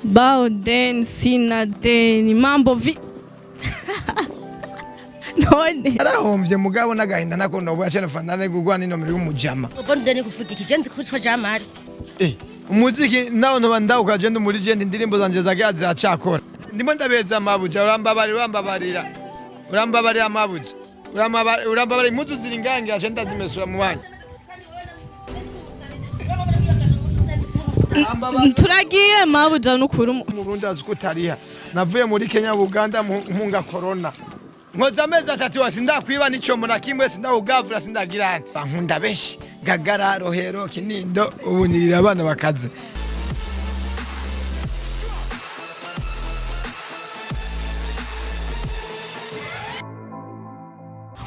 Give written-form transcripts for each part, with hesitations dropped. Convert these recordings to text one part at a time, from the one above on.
Baoden sina deni mambo vi none Arahomvye mugabo n'agahinda nako nobwa cyane fandane gugwa n'inomero y'umujama. Ubwo ndani kuvuga iki je nzi ko witwa Jean Marie. Umuziki nawo ntoba ndawuka je ndi muri je indirimbo zanje zagira ziracakora. Ndimo ndabeza mabuja, urambabarira, urambabarira, urambabarira mabuja, urambabarira, urambabarira, impuzu ziri ngangira je ndazimesura mu mwanya. Turagiye mabuja n'ukuri Murundi azi ko utariha. Navuye muri Kenya, Uganda, mpunga corona, nkoze amezi 3 wa sindakwiba n'icombo na kimwe, sindawugavura, sindagirane. Bankunda benshi Ngagara, Rohero, Kinindo, ubu nirira abana bakaze.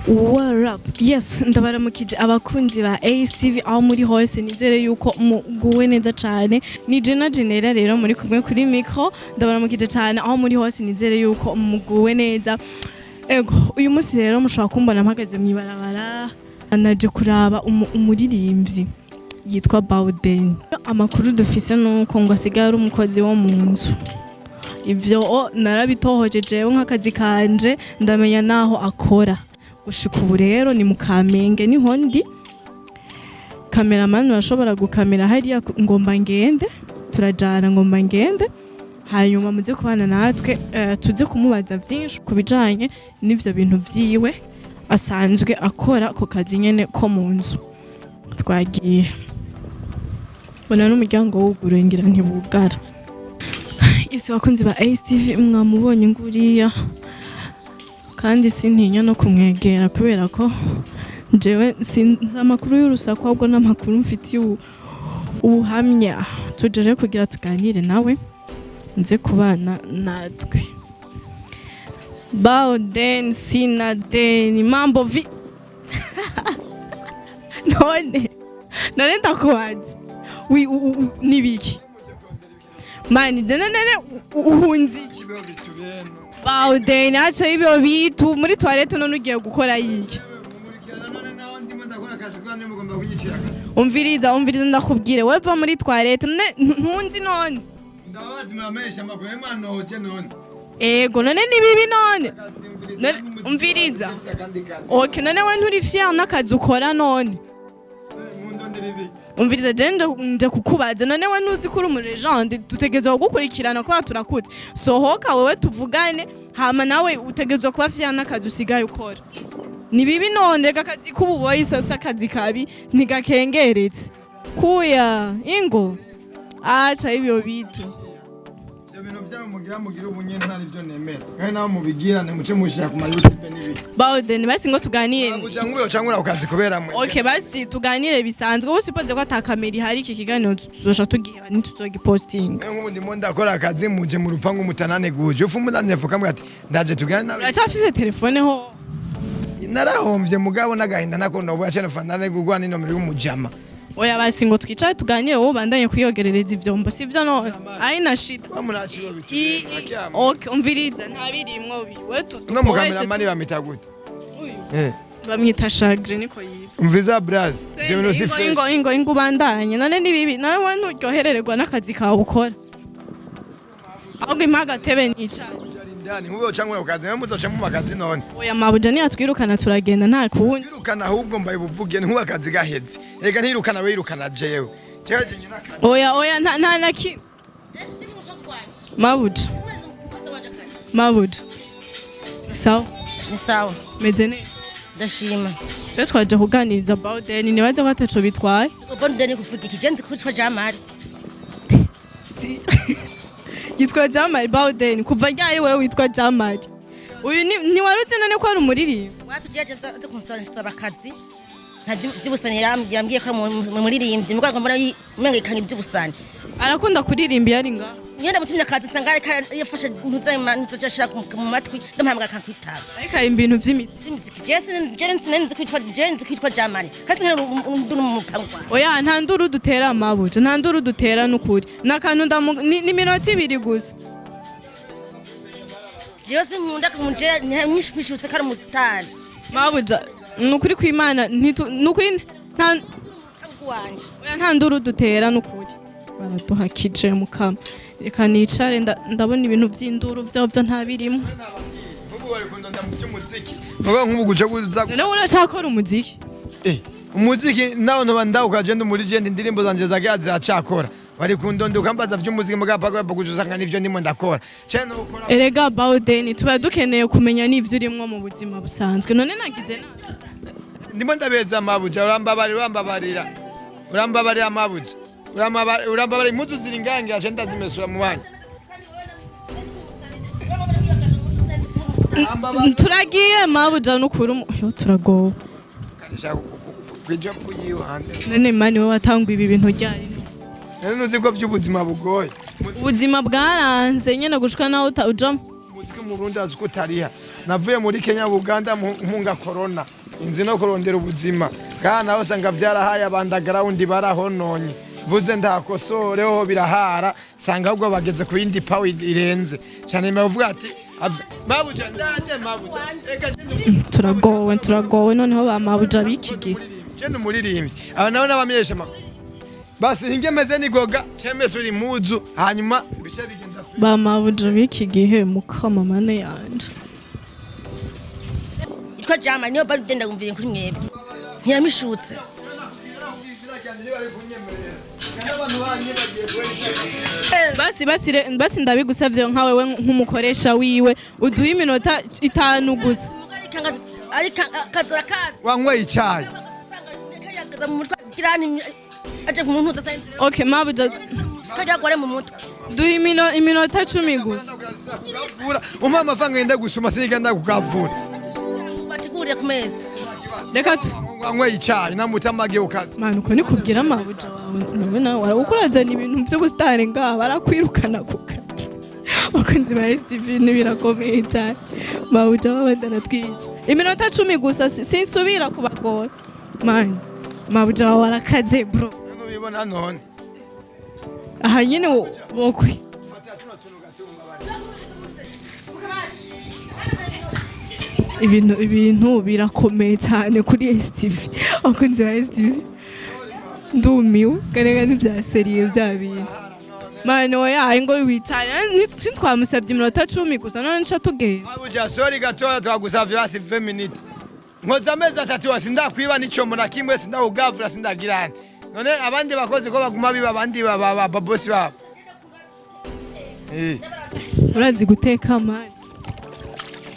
What up? Yes, ndabaramukije abakunzi ba ACTV aho muri hose, nizere yuko muguwe neza cyane. Ni Jena Genera rero muri kumwe kuri micro, ndabaramukije cyane aho muri hose, nizere yuko muguwe neza. Ego, uyu munsi rero mushobora kumbona mpagaze mw'ibarabara, naje kuraba umuririmbyi yitwa Bawden. Amakuru dufise nuko ngo asigaye ari umukozi wo mu nzu. Ivyo narabitohoje jewe nk'akazi kanje, ndamenya naho akora. Gushika ubu rero ni mu Kamenge niho ndi. Kameramani urashobora gukamera hariya ngomba ngende, turajana ngomba ngende, hanyuma muze kubana natwe, tuze kumubaza vyinshi ku bijanye n'ivyo bintu vyiwe asanzwe akora ku kazi nyene ko mu nzu. Twagiye mbona n'umuryango wuguruye ngira ntibugara. Ese bakunzi ba ACTV, mwamubonye nguriya, kandi sintinya no kumwegera kubera ko jewe sinzi amakuru y'urusaku, ahubwo n'amakuru mfitiye ubuhamya. Tuje rero kugira tuganire nawe, nze kubana natwe. Baoden sina deni mambo vi none none ndakubaza nibiki mani none none uhunze iki? Baoden aca ibyo bitu muri toilette, none ugiye gukora yiki? Umviriza, umviriza ndakubwire, weva muri toilette none ntunzi none. Ndabazi muramenyesha amakuru mwanoje none. Ego, none ni bibi none. None umviriza. Okay, none we nturi fier n'akazi ukora none? Umviriza, je nje kukubaza, none we ntuzi ko uri umu legende, dutegerezwa kugukurikirana kubera turakuzi. Sohoka wewe tuvugane, hama nawe utegerezwa kuba fier n'akazi usigaye ukora. Ni bibi none? Reka akazi k'ububoyi sasa, akazi kabi ntigakengeretse kuya ingo aca ibyo bitu. Ivyo bintu vyabo mugira mugira ubunye ntari vyo nemera, kandi naho mubigira ntimuce mushira ku ma YouTube n'ibiki. Bawden, basi ngo tuganire. Kuja nk'uyo canke uri kazi kubera mwe. Okay, basi tuganire bisanzwe. Ubu sipoze ko ata kamera ihari, iki kiganiro tuzosha tugiheba ntituzogipostinga. Nk'ubu ndimo ndakora akazi, muje mu rupangu mutananeguje, ufu munanyefuka mbwa ati ndaje tugane nawe. Uracyafise telefone ho? Narahomvye mugabo n'agahinda nako nobwa cyane fandane gugwa n'inomero y'umujama. Oya, basi ngo twicare tuganire, wowe ubandanye kuyogerereza ivyombo sivyo none aina shida. Wa munaciro bitu. Okay, umviriza, nta birimwo bi we No mu kameramani bamita gute? Uyu Eh. bamwita Shagre niko yitwa. Umviza braz, je bintu si Ingo, fresh. ingo ingo ingo ubandanye, none ni bibi nawe we nturyoherererwa n'akazi kawe ukora, ahubwo impa agatebe nicare. Ujari indani nk'uyo canke uri kazi muzoca mu makazi none. Oya mabuja, niyatwirukana turagenda nta kuwundi. Yirukana ahubwo mbaye ubuvuge nkuba akazi gaheze. Reka ntirukana we, yirukana jewe. Cyaje nyina akazi. Oya oya, nta na kimwe mabuja, mabuja, sawa? Ni sawa. Meze neza? Ndashima. Twe twaje kuganiriza Bawden, nibaze ko ataco bitwaye. Ubwo ndani kuvuga iki je nzi ko witwa Jean Marie. Yitwa Jamari Bawden. Kuva ryari wewe witwa Jamari? Uyu ntiwarutse none ko ari umuririmbi? Wapi, je je zo kunsaba akazi nta by'ubusani yambwiye ko ari umuririmbyi mugabo mbona umengekanye iby'ubusani. Arakunda kuririmba iyo ari ngaho. Iyo ndamutumye akazi nsanga ariko yafashe ntuza ashira mu matwi ndamuhamagara akakwitaba. Ariko arimba ibintu vy'imiti. By'imiziki je sinzi kwitwa je nzi kwitwa Jean Marie kasi nkari nduri mu mupangu wawe. Oya, nta nduru dutera mabuja, nta nduru dutera n'ukuri, n'akantu ni iminota 2 gusa. Jewe sinkunda kumuje nyishwishutse ko ari umusitari. Mabuja, nukuri kw'Imana nukuri nta Mupangu wanje. Oya, nta nduru dutera n'ukuri, baraduhakije mukama. Reka nicare, ndabona ibintu vy'induru vyovyo ntabirimo. Nk'ubu bari kundonda mu by'umuziki, muga nk'ubu guca kuza. None uracakora umuziki? Umuziki nawe ntuba ndawuka, je ndi muri je indirimbo zanje zagira ziracakora. Bari kundonda ukambaza vy'umuziki, muga paka guca usanga nivyo ndimo ndakora cyane ukora. Erega Bawden, tuba dukeneye kumenya n'ivyo urimwo mu buzima busanzwe. None nagize nabi? Ndimo ndabeza, mabuja, urambabarira, urambabarira, urambabarira, mabuja, urambabarira, urambabarira. Impuzu ziri ngangira, je ndazimesura mu mwanya. Turagiye, mabuja, n'ukuri yo turagowe. Kwija kuyiwande. None mani, wowe watanguye ibi bintu ryari? Rero nuzi ko vy'ubuzima bugoye. Ubuzima bwaranze nyene gushika naho ujamo. Umuziki mu Burundi azi ko utariha. Navuye muri Kenya, Buganda, mpunga corona, inzi no kurondera ubuzima, kandi naho usanga vyarahaye abandagarawundi barahononye. Vuze ndakosoreho birahara, sanga ahubwo bageze ku yindi pawe irenze cyane. Bavuga ati mabuja, ndaje mabuja. Eka Turagowe, turagowe. Noneho ba mabuja b'iki gihe. Je ndi umuririmbyi, aba nabo n'abamenyesha amakuru. Basi hinge meze nigoga cemesura impuzu, hanyuma bice bigenda. Ba mabuja b'iki gihe, mukamamane yanje. Yitwa Jama niyo bari genda ngumvire kuri mwebwe ntiyamishutse. Basi basi basi, ndabigusavye nka wewe nk'umukoresha wiwe, uduhe iminota 5 gusa. Ariko akazara kaza. Wanyweye icyayi? Kariya mu mutwe kirani aje ku muntu. Okay, mabuja. Kajya gware mu mutwe. Duhe iminota 10 gusa. Kugavura umpa amafaranga yenda gusuma, sinigenda kugavura. Bateguriye ku meza. Reka tu Wanyweye icyayi namutamage ukazi. Manu, uko nikubwira mabuja wawe nawe nawe urazana ibintu by'ubusitani ngaha, barakwirukana ku kazi. Abakunzi ba STV, ntibirakomeye cyane, mabuja wawe aratwica. Iminota 10 gusa, sinsubira kubagora. Mani, mabuja wawe arakaze, bro. Nubibona none. Aha nyine bokwe. Ibintu birakomeye cyane kuri STV. Abakunzi ba STV, ndumiwe karega n'ibya sérieux bya bintu. Mani, oya, ngo wicare, ntitwamusabye iminota 10 gusa? None nca tugenda. Mabuja, sorry gatoya, twagusavye basi 20 minutes. Nkoza amezi 3 wa sindakwiba n'icombo na kimwe, sindakugavura, sindagirana. None abandi bakozi ko baguma biba, abandi baba babosi babo. Urazi guteka, mani?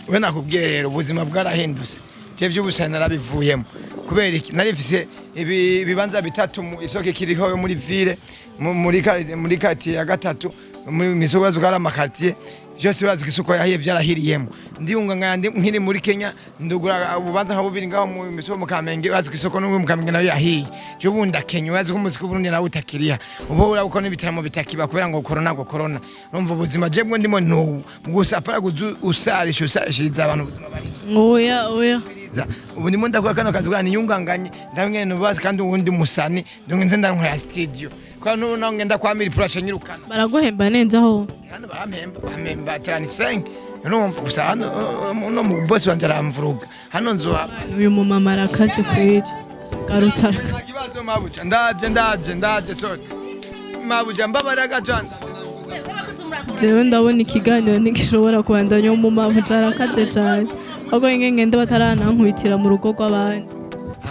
We nakubwiye rero, ubuzima bwarahindutse. Je vy'ubusani narabivuyemo. Kubera iki? Narifise ibi ibibanza bitatu mu isoko ikiriho yo muri ville, muri quartier ya gatatu, muri misoko bazuka ari amakartier vyose urazi ko isoko yahiye, vyarahiriyemo. Ndiyunga nkandi nkiri muri Kenya, ndugura ububanza nka bubiri ngaho mu misoko mu Kamenge. Bazi ko isoko n'ubu mu Kamenge nayo yahiye. Je ubundi Kenya urazi ko umuziki w'Uburundi nawe utakiriha ubu, urabona ko n'ibitaramo bitakiba kubera ngo corona, ngo corona. Urumva ubuzima je bwo ndimo nubu gusa apara kuzu usarisha usarishiriza abantu ubuzima bari. Oya, oya. Za, ubu ndimo ndakora kano kazi bwa niyunganganye ndamwe nubazi, kandi ubundi musani ndonge nza ya studio kwa nubu naho ngenda kwa miri purashe nyirukana. Baraguhemba neza aho? Hano barampemba, bampemba 35. Urumva gusa hano uno mu boss wanje aramvuruga hano nzoha. Uyu mumama arakaze kweri, garutse araka. Nta kibazo mabuja, ndaje, ndaje, ndaje, sorry mabuja, mbabarira gajanda. Jewe ndabona ikiganiro ntigishobora kubandanya, umumama arakaze cyane. Ahubwo ngende bataranankubitira mu rugo rw'abandi.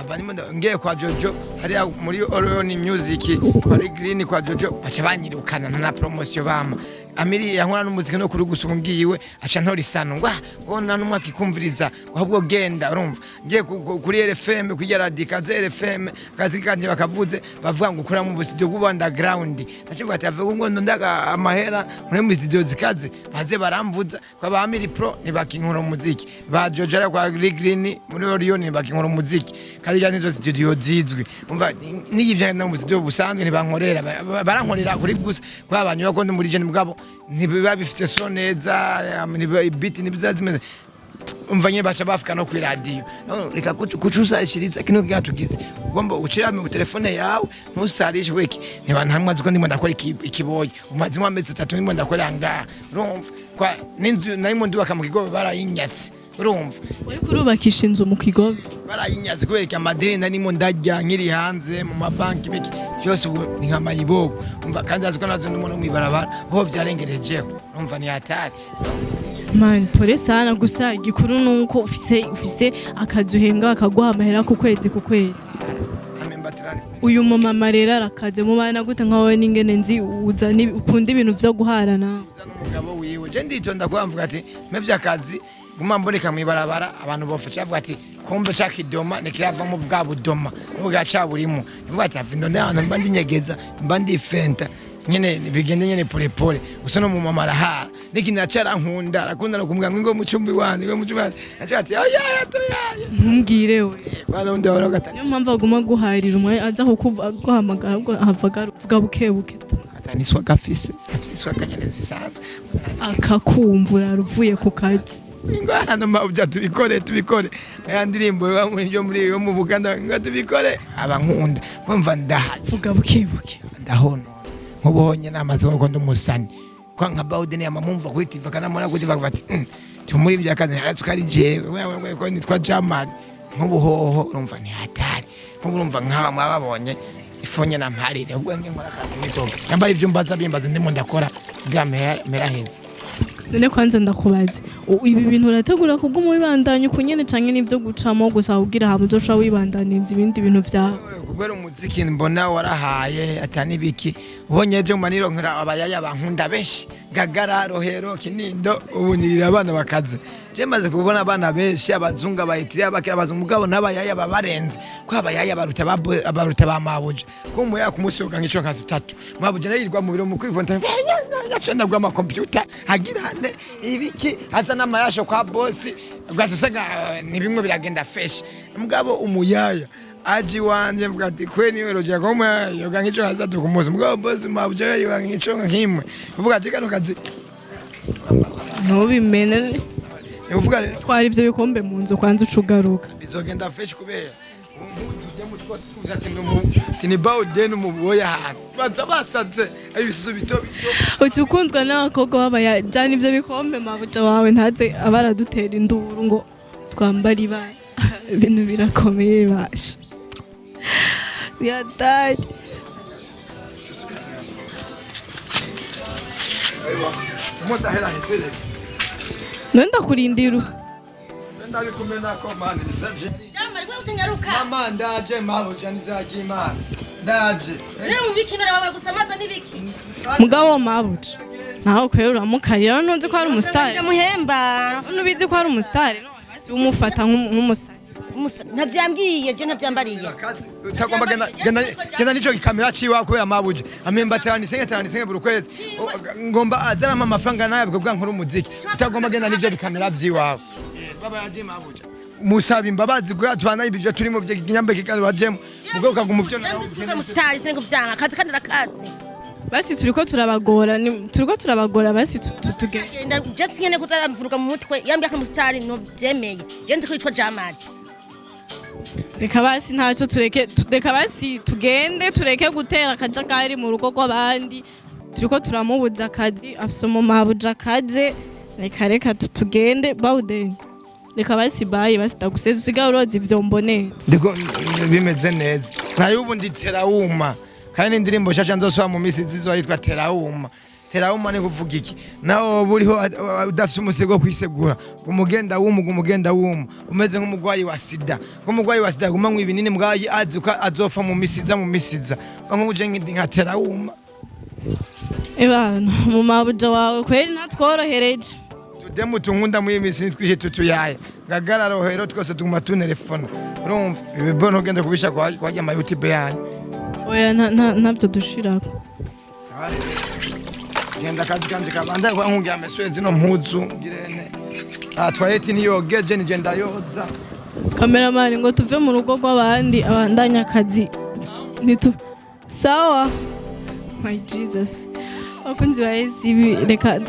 Aba ndimo ngiye kwa Jojo hariya muri Orion Music, kwa Green kwa Jojo, baca banyirukana na promotion bama. Amiri yankora n'umuziki no kuri gusa ngiyiwe aca ntora isano ngo ngo nta numwe akikumviriza, ngo ahubwo genda. Urumva ngiye kuri RFM, kuri radio kaze RFM, akazi kanje bakavuze, bavuga ngo ukora mu studio bw'u underground. Ndakivuga ati avuga ngo ndondaga amahera muri mu studio zikaze baze baramvuza. Kwa ba Amiri Pro ntibakinkora umuziki, ba Jojo ari kwa Green muri Orion ntibakinkora umuziki, kandi kandi nizo studio zizwi. Umva niyivyo mu studio busanzwe ntibankorera, barankorera kuri gusa kwa abantu bakunda muri je mugabo ntibiba bifite so neza, beat ntibiza zimeze. Umva nyine baca bafuka no kw'iradiyo. No, reka kucusarishiriza kino gatugize, ugomba ucira mu telefone yawe ntusarishe weki niba ntamwe azi ko ndimo ndakora ikiboyi. Umaze amezi 3 ndimo ndakora ngaha. Urumva kwa n'inzu narimo ndubaka mu kigo barayinyatse. Urumva? Uriko urubakisha inzu mu Kigobe. Barayinyaze kubera amadeni narimo ndarya nkiri hanze mu mabanki, biki byose, ubu ni nka mayibobo. Umva, kandi azi ko nazo ndimo no mwibarabara ho vyarengerejeho. Urumva, ni hatari. Man, pole sana. Gusa igikuru nuko ufise akazi uhembwa, bakaguha amahera ku kwezi ku kwezi. Uyu mumama rero arakaze. Mubana gute nka wowe n'ingene nzi uzana ukunda ibintu vyo guharana? N'umugabo wiwe, je nditonda kuba mvuga ati mevye akazi, guma mboneka mwibarabara, abantu bofasha bavuga ati kumbe ca kidoma nikiravamo bwa budoma n'ubwa caburimo. Mvuga ati afi ndonde ahantu mba ndinyegeza, mba ndifenta nyene, bigende nyene pole pole. Gusa no mu mama arahara n'ikindi acarankunda, arakunda no kumbwira ngo ingo mucumbi wanje, ngo mucumbi wanje. Aca ati oya oya. Ntumbwire we. Kwa nundi wabona gatani. Niyo mpamvu aguma guharira umwanya aza kuguhamagara, ahubwo ahava agaruka. Vuga buke buke. Gatani iswaga afise, afise iswaga nyene zisanzwe. Akakumva urara uvuye ku kazi. Ingwano mabya, tubikore tubikore aya ndirimbo yo muri yo muri yo mu Buganda, ngo tubikore. Abankunda kumva ndahaje. Vuga buke buke. Ndahonona nk'ubonye namaze ko ndi umusani kwa nka Bawden yamamumva kuri TV, akanamubona kuri TV, akavuga ati tumuri ibya kazi ntaratse ko ari jewe wewe ko nitwa Jamal." Nk'ubuhoho urumva ni hatari. Nk'ubu urumva nk'aba mwababonye ifonye na mparire, ubwo nge nkora akazi nitoga yambaye ibyo mbaza bimbaza ndimo ndakora bwa mera heza. None kwanza ndakubaze, ibi bintu urategura kuguma wibandanya uku nyene, canke n'ivyo gucamo gusa kugira hama uzoshobora wibandaniza ibindi bintu vyawe? Kubera umuziki mbona warahaye atani biki, ubonye ejo manironkera abayaya bankunda benshi, Ngagara, Rohero, Kinindo, ubu nirira abana bakaze. Je maze kubona abana benshi, abazungu, abayitiriya, abakira abazungu, mugabo n'abayaya babarenze ko abayaya baruta baruta ba mabuja ko umuya kumusoga nk'ico nka zitatu. Mabuja nayo yirirwa mu biro mu kwivunta yafyonda bwa amakompyuta agirane ibiki, aza n'amayasho kwa bosi, ugaza usanga ni bimwe biragenda fresh. Mugabo umuyaya aji wanje mvuga ati kwe niwe roja ko umuyaya yoga nk'ico hazatu ku munsi, mugabo bosi mabuja yoga nk'ico nk'imwe. Uvuga ati kano kazi Ntubimene. Uvuga rero. Twara ivyo bikombe mu nzu kwanza ucugaruka. Bizogenda fresh kubera tujye twose tuzi ati ati ni Bawden umuboya ahantu baza basaze ibisusu bito bito. Uti ukundwa n'abakobwa b'abaya, jana ivyo bikombe, mabuja wawe ntaze aba aradutera induru ngo twambare ibara. Ibintu birakomeye basha yataye. Umudahera hezere. None ndakurindira. Ndabikumena ko mani nisaje. Jamari, wewe utanyaruka. Mama, ndaje mabuja, nizaje Imana, ndaje. Rero mu biki none wabaye gusa amazi n'ibiki? Mugabo mabuja nawe kwera uramukarira, ntuzi ko ari umusitari? Ndamuhemba. Nubizi ko ari umusitari, none basi umufata nk'umusitari. Ntavyambwiye, je ntavyambariye. Utagomba genda genda genda nico gikamera ciwa kubera mabuja amemba 35 35 buri kwezi. Ngomba azarampa amafaranga nayo bwa nkora umuziki. Utagomba genda nivyo bikamera vyiwawe. Baba yaje mabuja musaba imbabazi kuya tubana ibyo turimo vye kinyambe kikazi wajemo mugabo ukaguma uvyo. Yambwiye ko umusitari sinko vyanga akazi kandi arakazi. Basi turiko turabagora, turiko turabagora, basi tugende. Genda, je sinkene kuzamvuruga mu mutwe. Yambwiye ko umusitari no vyemeye. Je nzi ko yitwa Jamari. Reka basi ntacyo, tureke reka basi tugende, tureke gutera akajagari mu rugo rw'abandi. Turiko turamubuza akazi, afise umumabuja akaze. Reka reka tugende Bawden, reka basi bayi basi ndaguseze, usigaye uroza ivyombo neza. Ndiko bimeze neza nayo ubu ndi terawuma, kandi n'indirimbo nshasha nzosohora mu misi zizoba yitwa Terawuma. Terawuma ni kuvuga iki? Nawe woba uriho udafise umusego wo kwisegura, umugenda wuma, umugenda wuma umeze nk'umugwayi wa sida, nk'umugwayi wa sida aguma anywa ibinini mugabo azi ko azopfa mu misiza, mu misiza nk'uje nka terawuma. Ebana umumabuja wawe kweri ntatworohereje. Tudemu tunkunda muri iyi misi nitwishe tutuyaya Ngagara, Rohero, twese tuguma tunerefona. Urumva ibi bo ntugende kubisha kwa ama YouTube yanyu. Oya, ntabyo dushirako. Sawa rero. Genda akazi kanje kabanda kwa nkungira ameswe zino mpuzu ngirene. Ah, toilette ntiyogeje, nije ndayoza. Kameramani, ngo tuve mu rugo rw'abandi, abandanya akazi nitu. Sawa, my Jesus, abakunzi ba STV, reka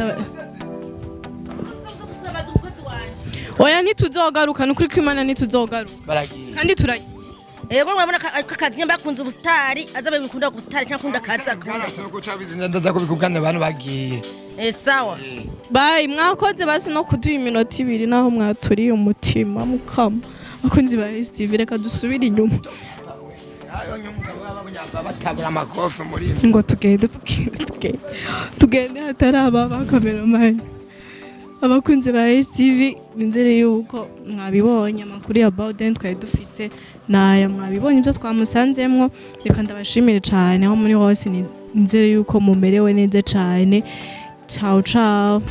oya, ntituzogaruka, nukuri ko Imana ntituzogaruka. Baragiye. Kandi turagiye. Yego, urabona ko akazi nyamba yakunze ubusitari azabe bikunda ubusitari cyangwa akunda akazi akunda. Bwana soko utabizi ndaza kubikubwira abantu bagiye. Eh, sawa. Bye, mwakoze basi no kuduha iminota 2 naho mwaturiye umutima mukama. Abakunzi ba STV, reka dusubire inyuma. Ayo nyumva baba batabura amakofi muri Ngo tugende, tugende, tugende, tugende hataraba ba cameraman. Abakunzi ba STV, nizere yuko mwabibonye amakuru ya Bawden twari dufise naya, mwabibonye ibyo twamusanzemwo. Reka ndabashimire cyane aho muri hose, nizere yuko mumerewe neza cyane. Ciao ciao.